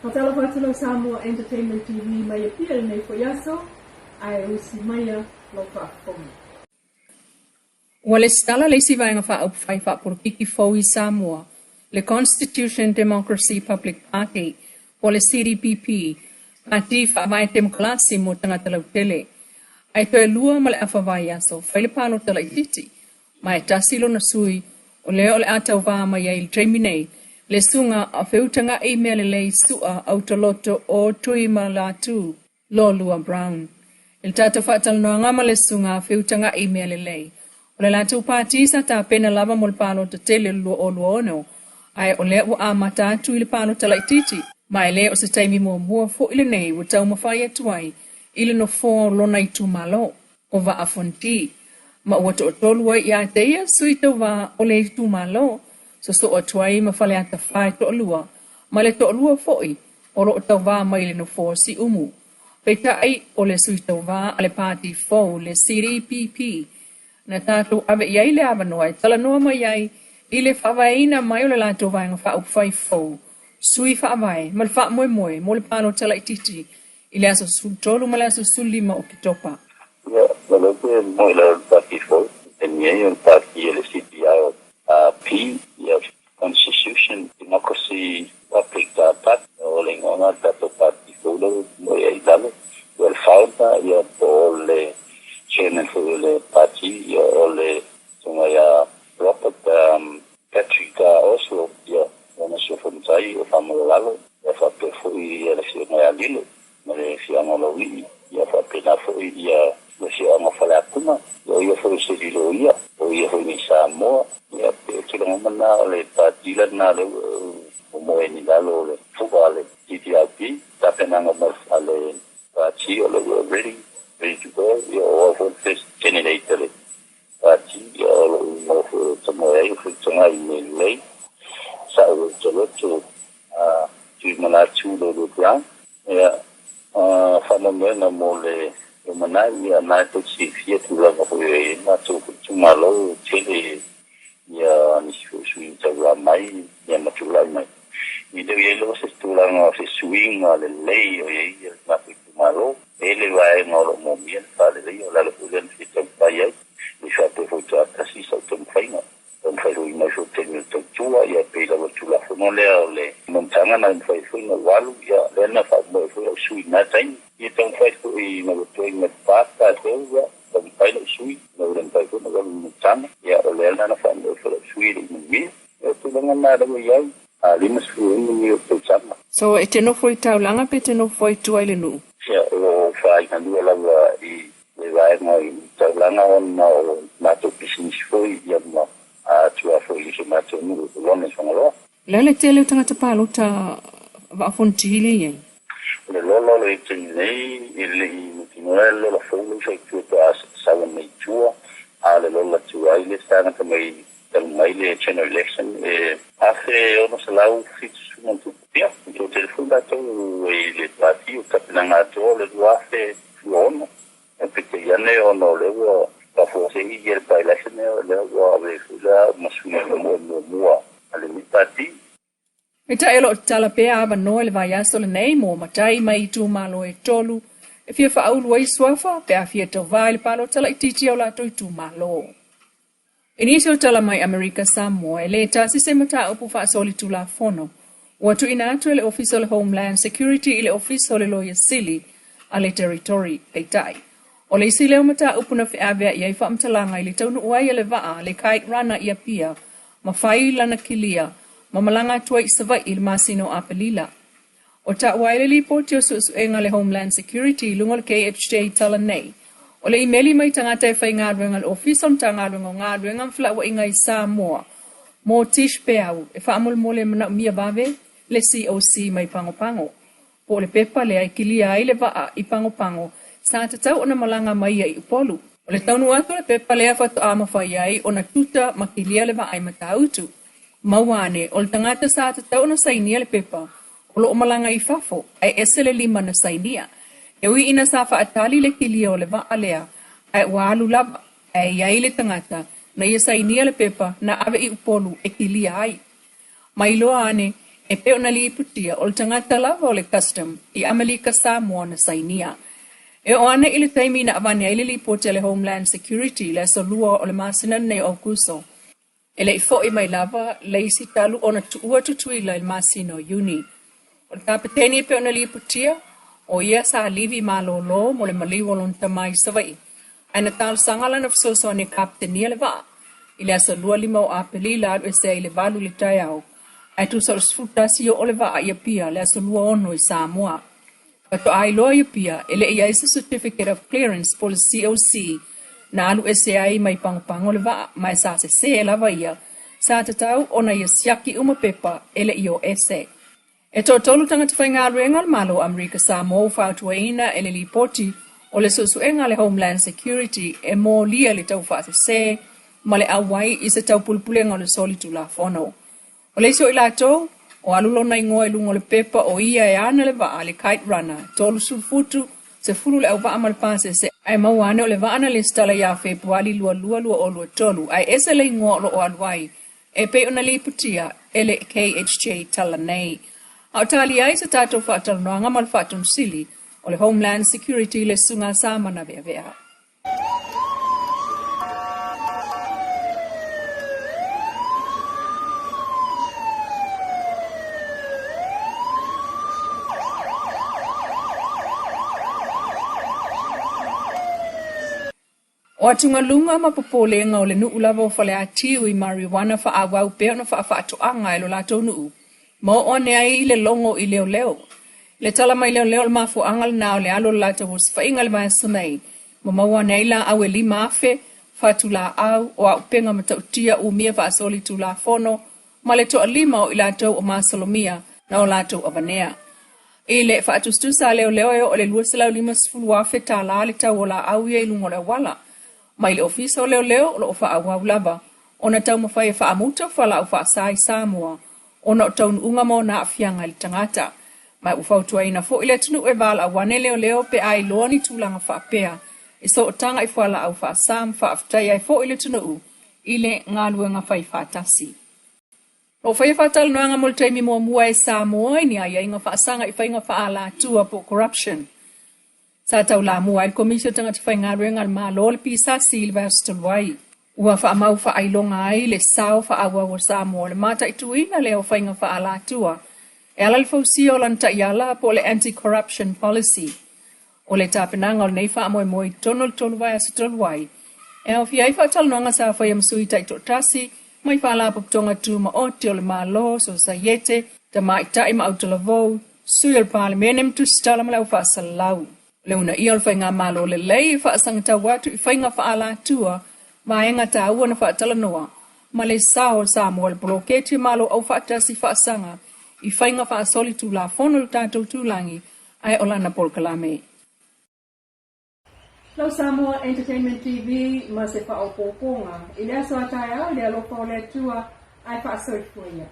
Faatalofa atu lau Samoa Entertainment TV mai Apia i lenei foi aso, ae usi maia lau faafofoga. Ua lesitala le isi Vaega Faaupufai Faapolokiki fou i Samoa, le Constitution Democracy Public Party, po o le CDPP, Pati Faavae Temokalasi mo Tagata Lautele. Ae toe lua ma le afa vaiaso, fai le palota laitiiti, ma e tasi lona sui, o lea o le a tauvā mai ai i le taimi nei, le Susuga a Feutaga'i Mealelei Su'a Autaloto o Tuimalatu Lolua Brown. I le tatou faatalanoaga ma le Susuga a Feutaga'i Mealelei, o le latou pati sa tapena lava mo le palota tele o le 2026, ae o lea ua amata atu i le palota laitiiti, ma e le o se taimi muamua foi lenei ua taumafai atu ai i le nofoa o lona itumalo, o Vaa Fonoti, ma ua toatolu ai ia te ia sui tauva o le itumalo, sosoo atu ai ma Faleata 4 e toalua, ma le toalua foi o lo o tauvā mai i le nofoa o Siumu. Peitai, o le sui tauvā a le pati fou, le CDPP, na tatou ave i ai le avanoa e talanoa mai ai i le faavaeina mai o le latou Vaega Faaupufai fou, sui faavae ma le faamoemoe mo le palota laitiiti i le aso 13 ma le aso 15 o Oketopa. Ia, malo pe mo i le pati fou, e ni ai o le pati e le CDRP, ia Constitution Democracy Public Party, o le igoa lena o le tatou pati fou lea ua moe ai i lalo. Ia o le founder ia po o le chairman foi o le pati ia o le susuga ia Robert Patrick Oslo, ia lona suafa matai o Faamalolalo, ia faapea foi ia le afioga ia Lilo ma le afioaga o Laulii, ia faapena foi ia le afioaga o Faleapuna, ia o ia foi o se loia, o ia foi nei Samoa, ia pei o tulaga uma na o le pati lena lea ua moe nei i lalo o le fua a le DDRP, tapenaga mo a le pati o lea ua ready, ready to go, ia o au foi le first candidate a le pati, ia o lou nofo tamoe ai o Feutagai i mea lelei, sa ou lotoloto a Tuimanatu Lolo Brown. Ia, faamoemoega mo le lumanai, ia na e tou te silafia tulaga foi o i ai le matou foi itumalo, tele ia nisi foi sui taulā mai ia ma tulai mai. E le o i ai lava se tulaga o se suiga lelei o i ai le matou itumalo. E i ai le vaega o lo o moomia le faaleleia, o le ala foi lea na fia taumafai ai, e faapea foi toatasi sau taumafaiga. Taumafai foi mai foi taimi o le tautua, ia pei lava o le Tulafono lea o le monotaga na mafai foi ona ou alu, ia lea na faamoemoe foi lau sui i lena taimi. Ia taumafai foi ina ua toe ma le pa tatou, ia taumafai lau sui, ina ua le mafai foi ona ou alu i le monotaga, ia o lea la na faamoemoe foi lau sui e le i manuia. Ia o tulaga na lea ua i ai, a 56 nei ou tausaga. So e te nofo i taulaga pe te nofo i tua i le nuu? Ia, o lo o faaaigalua lava i le vaega i taulaga ona o matou pisinisi foi ia ma tua foi i si matou nuu o Lona i Fagaloa. O le a le tele o tagata palota Vaa Fonoti lea i ai? O le lola o lo o i ai taimi nei, e le i mautinoa le lola fou lea ua fai tua pe a sau anei i tua, a o le lola tuai lea sa gata mai talu mai le general election e 1670 ma ona tupu. Ia, e toatele foi latou i le pati o tapenaga atoa o le 2026. Ae peitai ane ona o lea ua faafuasei ia le by-election lea, o lea ua ave ai foi la ma sui muamua a lenei pati. Peitai o lo o tatala pea avanoa i le vaiaso lenei mo matai mai itumalo e tolu e fia faaulu ai suafa pe a fia tauvā i le palota laitiiti a o latou itumalo. I nisi o tala mai Amerika Samoa, e le tasi se mataupu faasolitulafono ua tuuina atu e le Ofisa o le Homeland Security i le Ofisa o le Loia Sili a le Territory. Peitai, o le isi lea o mataupu na feaveai ai faamatalaga i le taunuu ai a le vaa le Kite Runner i Apia ma fai lana kilia ma malaga atu ai i Savaii i le masina o Aperila. O taua ai le lipoti o suesuega a le Homeland Security i luga o le KHJ tala nei. O le imeli mai tagata e faigaluega i le Ofisa o le Matagaluega o Galuega ma Felauaiga i Samoa mo Tish Peau e faamolemole e manaomia vave le COC mai Pagopago. Po o le pepa lea e kilia ai le vaa i Pagopago sa tatau ona malaga mai ai i Upolu. O le taunuu atu o le pepa lea faatoa mafai ai ona tuta ma kilia le vaa i Matautu. Maua ane, o le tagata sa tatau ona sainia le pepa, o lo o malaga i fafo, ae ese le lima na sainia. E ui ina sa faatali le kilia o le vaa lea, ae ua alu lava, ae i ai le tagata na ia sainia le pepa na ave i Upolu e kilia ai. Mailoa ane, E pei ona lipotia, o le tagata lava o le Custom i Amelika Samoa na sainia. E oo ane i le taimi na avane ai le lipoti a le Homeland Security i le aso 2 o le masina lenei o Aokuso, e le i fo'i mai lava le isi talu ona tuua Tutuila i le masina o Iuni. O le kapeteni e pei ona lipotia, o ia sa livi malōlō mo le maliu o lona tama i Savaii, ae na talosaga lana fesoasoani e kapetenia le vaa i le aso 25 o Apelila alu ese ai i le 8 i le taeao, ae tusa o le 11 oo le vaa i Apia le aso 26 i Samoa. Faatoa iloa i Apia e le i i ai se Certificate of Clearance po o le COC na alu ese ai mai Pagopago le vaa, ma e sa sesē lava ia, sa tatau ona ia siaki uma pepa e le i o ese. E toatolu tagata faigaluega o le Malo o Amerika Samoa ua fautuaina e le lipoti o le suesuega a le Homeland Security e molia le taufaasese ma le auai i se taupulepulega o le solitulafono. O le isi o i latou, o alu lona igoa i luga o le pepa o ia e ana le vaa, le Kite Runner, 30 futu, 10 le auvaa ma le pasese, ae maua ane o le vaa na lesitala ia Fepuali 22, 2023, ae ese le igoa o lo o alu ai, e pei ona lipotia e le KHJ tala nei. A o talia ai se tatou faatalanoaga ma le Faatonusili o le Homeland Security le Susuga Samana Veavea. O atugaluga ma popolega o le nuu lava o Faleatiu i marijuana faaauau pea ona faafaatoaga e lo latou nuu ma oo ane ai i le logo i leoleo. I le tala mai leoleo o le mafuaaga lena o le alu o le latou osofaiga i le vaiaso nei ma maua ane ai laau e 5,000, fatulaau, o auupega matautia umia faasolitulafono ma le toalima o i latou o masalomia na o latou avanea. I le faatusatusa a leoleo e oo i le $250,000 le tau o laau ia i luga o le auala. Mai le Ofisa o Leoleo o lo o faaauau lava ona taumafai e faamuta fualaau faasa i Samoa ona o taunuuga ma ona aafiaga i le tagata. Ma ua fautuaina foi le atunuu e valaau ane leoleo pe a iloa ni tulaga faapea e sootaga i fualaau faasa ma faafetai ai foi le atunuu i le galuega fai faatasi. O lo o faia faatalanoaga mo le taimi muamua e Samoa i ni aiaiga faasaga i faiga faaalatua po o corruption. Sa taulamua ai le Komisi o Tagata Faigaluega a le Malo le PSC i le vaiaso talu ai. Ua faamau faailoga ai le sao faaauau o Samoa o le mataituina lea o faiga faaalatua e ala i le fausia o lana taiala po o le Anti-Corruption Policy. O le tapenaga o lenei faamoemoe i totonu o le 3 vaiaso talu ai, e aofia ai faatalanoaga sa faia ma sui taitoatasi mai Faalapotopotoga Tumaoti o le Malo, Sosaiete, Tamaitai ma Autalavou, sui o le Palemene ma tusitala ma le au faasalalau. O le uunaia o le faigamalo lelei e faasagatau atu i faiga faaalatua, vaega taua na faatalanoa ma le sao o Samoa i le poloketi Malo Aufaatasi faasaga i faiga faasolitulafono i le tatou tulagi ae o lana polokalame. Lau Samoa Entertainment TV ma se faaopoopoga i le aso a taeao i le alofa o le Atua ae faasoifua ia.